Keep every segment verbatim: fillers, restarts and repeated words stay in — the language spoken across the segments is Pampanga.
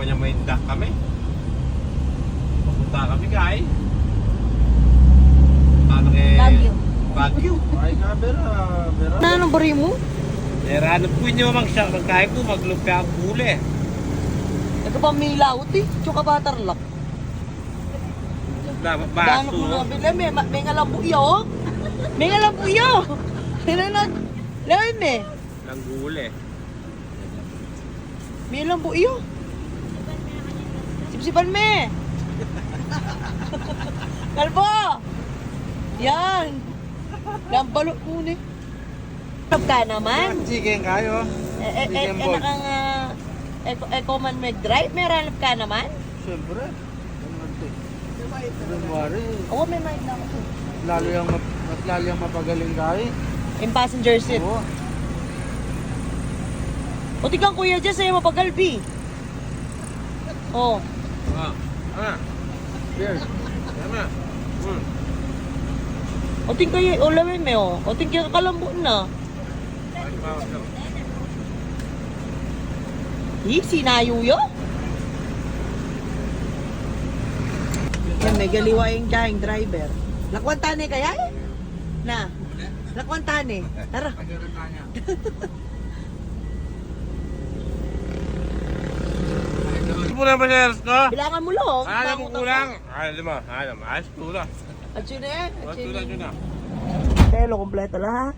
Kanya may indak kami. Papunta kami kay, paano kay Baguio. Baguio. Ay, nga, Vera, Vera. Na, anong bari mo? Era, ano po inyo, mag-, magkain ko, maglumpia ang bule. Nagkapamila, uti. Tsuka batarlak. Dapat ba? Dano ko na bili, may, may ngalambu iyo. May ngalambu iyo. Sino nag-, lawan me? Langgule. May lambu iyo. Sipsipan me. Kalbo! Yan. Lambalot mo ni. Ranap ka naman. Chicken kayo. Eh, eh, eh, chicken eh, balls. Naka nga, eh, eh, ko man mag-drive, may ranap ka naman? Siyempre. Ano man to? Ano man to? Awa, may mind na ako. Lalo yung map-, mas lalo yung mapagaling kayo. Yung passenger seat. Oo. O, tingnan, Kuya Jess, eh, mapagal, B. Oh. Ah. Ah. Beer. Tama. Hmm. O, ting kayo, o, lawin me, oh. O, ting kayo kalambu na. Hi, sinayu yo? Yan, may galiwa yung kayang driver. Lakwan tane kaya, eh? Na. Lakwan tane. Tara. Ito po na ba, sir? Bilangan mo lang. Ano mo kulang? Ah, lima. Ah, lima. Ayos, kulang. At yun na yan. At yun na. Telo, kompleto lahat.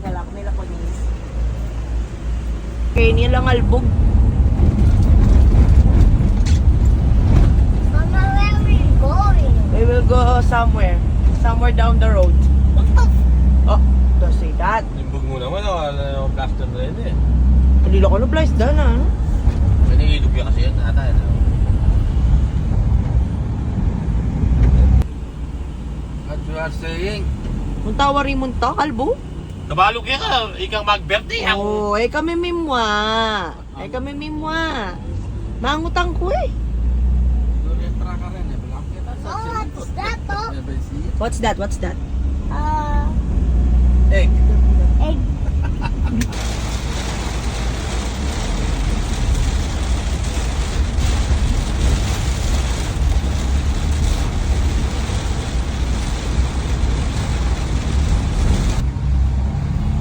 Wala ko, may lakonis. Okay, ini lang albog. Mama, where are we going? We will go somewhere. Somewhere down the road. What the f- Oh, don't say that. Limbog mo naman, oh, ano, plaster na yun eh. Hindi lang ko na-blind dyan, ah. May nangilog yan kasi yan, ata, ano? What you are saying? Munta wari munta, kalbo? Tabalog ya ka, ikang mag-birthday ako. Oh, eh, kami mimwa. Eh, kami mimwa. Mangutang ko eh. Oh, what's that, oh? What's that? What's that? Uh, egg. Egg.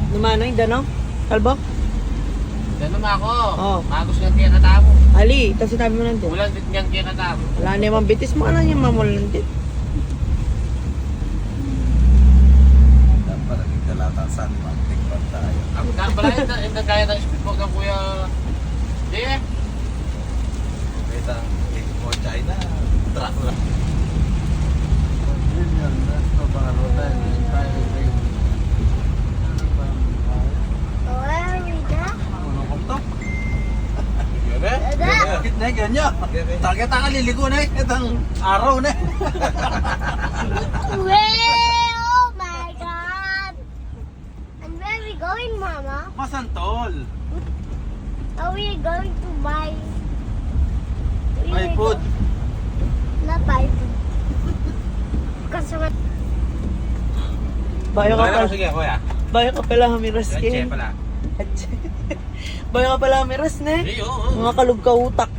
Numano yung dano? Kalbo? Dano, mako. Oh. Magos nga kaya katamu. Ali, ito sinabi mo nandun. Ulan dit nga kaya katamu. Wala na yung bitis mo, ano yung mamulan dit? Dapat naging dalatan sa animal, tigpan tayo. Ang dapat na, hindi kaya ng speedboat ng Kuya Jeff. Kita, eh, mo China, truck lang. Yun yun, that's the bar hotel, yung private lady. Ano ba ang bar? Where are we go? Ano ko to? Yun eh. Dada! Bakit na ganyan? Target ang kaliligo na eh. Itang araw na eh. Where? Oh my God! And where are we going, Mama? Masantol. Are we going to buy? Buy food. Not buy food. Kasi ma- Bayo ka pala. Sige, kuya. Bayo ka pala, Hamiras. Leche pala. Bayo ka pala, Hamiras, ne? Hindi, oo, oo. Mga kalug ka utak.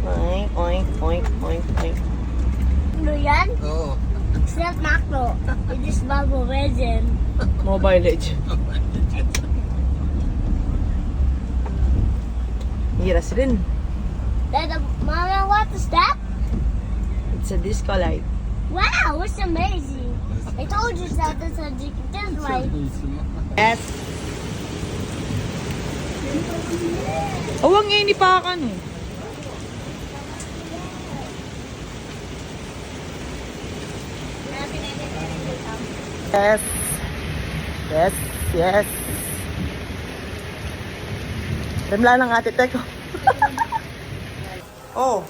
Oink, oink, oink, oink, oink. Ano yan? Oo. It's not Macro. It is Mobile Legend. Mobile Legend. Miras rin. Dada, Mama, what is that? It's a disco light. Wow, it's amazing. I told you that it's a di-, this way. Yes. Awang ini pa kanu. Yes. Yes, yes. Rimla ng ate teko. Oh,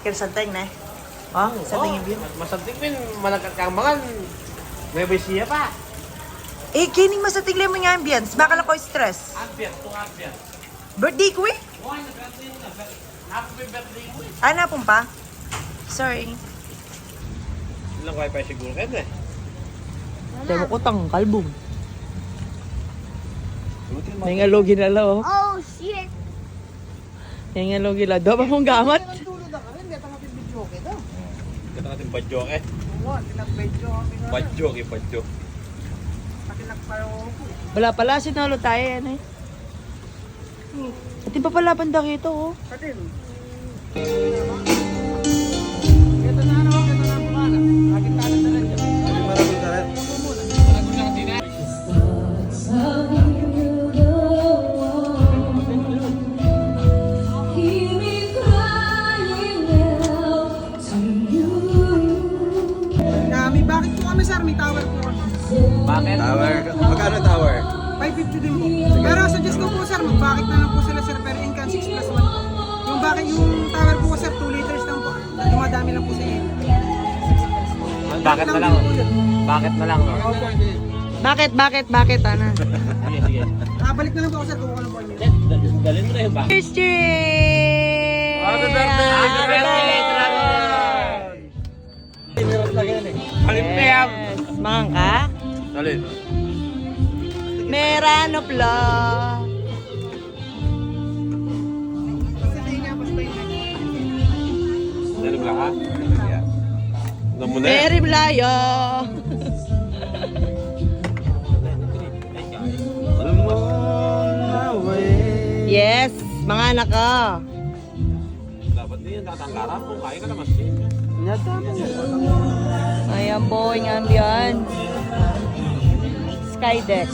kaya santing na eh. Oh, santing yung view. Masanting pin, malakat kang mangan. May bisiya pa. Eh, kining masanting lang yung ambience. Baka lang ko stress. Ambience, itong ambience. Birthday ko eh. Why, nag-birthday mo na? Happy birthday mo eh. Ah, napun pa? Sorry. Lang wifi siguro kaya, eh. Temo ko tangkal, bung. May nga logi na la, oh. Oh, shit! May nga logi la. Doon pa mong gamat. Kata natin video, eh. Kata natin badyo, eh. Oo, tinag-badyo kami nga. Badyo, eh, badyo. Pati nagparo ko. Wala pala, sinalo tayo yan, eh. Atin pa pala banda kito, oh. Atin. Keta na, ano, keta na, bumana. Atin tayo na talaga. Maraming tayo. Na, may bakit po kami, sir? May tower po kami. Bakit? Tower. Magkano tower? Five fifty din po. Pero suggest ko po, sir, mag-bakit na lang po sila, sir. Pero income six plus one po. Yung bakit, yung tower po, sir, two liters lang po. Dumadami lang po sa inyo. Bakit na lang? Bakit na lang, no? Opo. Bakit, bakit, bakit, ana? Sige, sige. Ah, balik na lang po ako, sir, kung ano po. Dal-, dalhin mo na yung bakit. Cheers, cheers! Happy birthday! Happy birthday, Dragon! Yes, mangka? Dali. Merano pla. Dali ba, ha? Mary Blayo. Yes, mga anak ko. Dapat din yung tatanggaran kung kaya ka naman siya. Ayan po, yung ambience. Sky deck.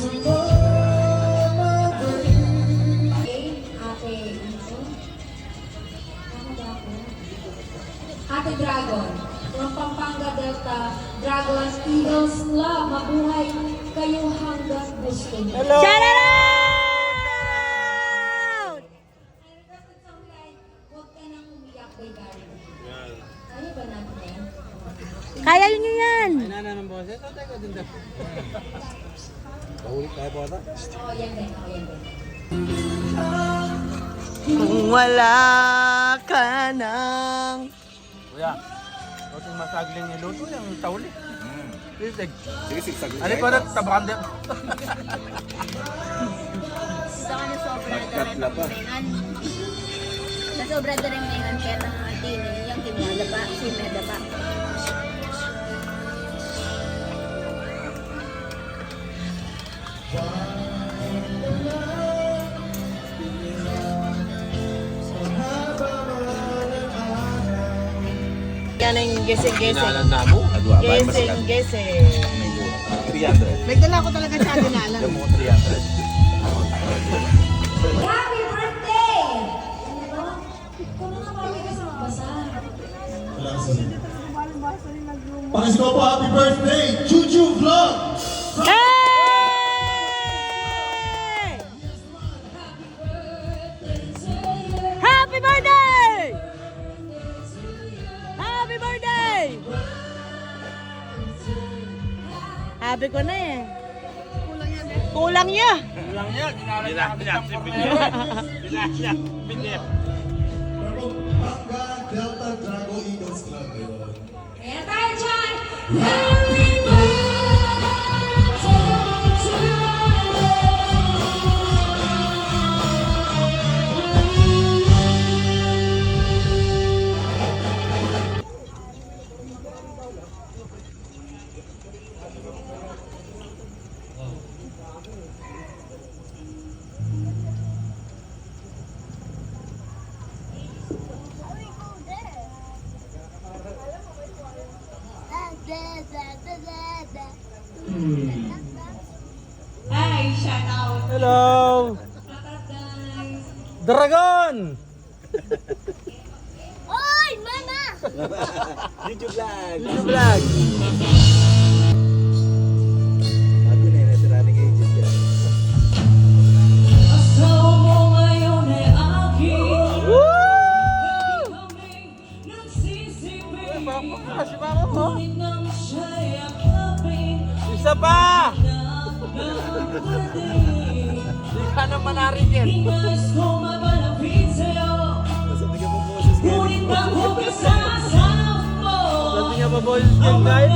Ate Dragon, from Pampanga Delta, Dragon Eagles Club, mabuhay kayo hanggang gusto niyo. Hello! Shout out! Huwag ka nang umiyak, Bay Gary. Kaya ba natin yan? Kaya yun yun yan. Ay, nana ng boses. Patay ko din daw. Paulit tayo po ata. Oo, yan din. Oo, yan din. Kung wala ka nang Kuya, konting masagling niluto, yung tauli. Mm. Sige, sige. Sige, sige, saglit. Ano ko na, tabakan din. Sa sobra na pa. Sa sobra na rin ngayon, kaya ang atin, yung tinulaba, sinadaba. Yan ang gising-gising. Inalan na mo? Gising-gising. Three hundred. May dala ko talaga sa dinalan. Yung mga three hundred. Happy birthday! Ikaw na nga, parang ikaw sa magbasa. Pakis ko po, happy birthday, Chuchu Vlog! Hey! Happy birthday! Happy birthday! Happy ko na eh. Kulang ya. Kulang ya. Kulang ya. Dinala niya kami sa pornero. Dinala niya. Binip. Pampanga Delta Drago Eagles Club. Ayan tayo dyan. Happy birthday to you. Hi, shout out. Hello. Shout out, guys. Dragon! Oy, mama! YouTube vlog! YouTube vlog! Bago na yun, natira na kay YouTube vlog. Asawa mo ngayon ay akin. Woo! Nagsisiping. Uy, baka pa, si mama mo. Ngunit nang siya'y akapin. Isa pa! Di ka na manarikin. Ngunit ako kasama mo. Boys, good night.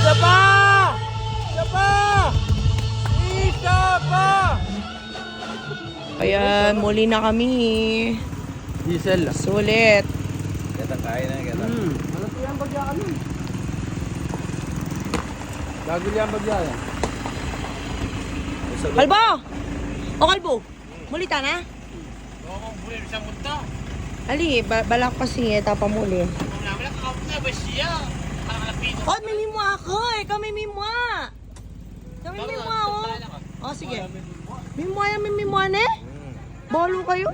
Isa pa! Isa pa! Isa pa! Ayan, muli na kami. Diesel. Sulit. Kita kaya na, kita. Hmm. Ano po yan, bagya kami? Dagul yan, bagya yan. Kalbo! O Kalbo! Muli ta na? Ali, ba balak pa siya, tapa muli. O, mimimua ako. Ikaw mimimua. Ikaw mimimua, o. O, sige. Mimua yan, mimimua ne? Balu kayu.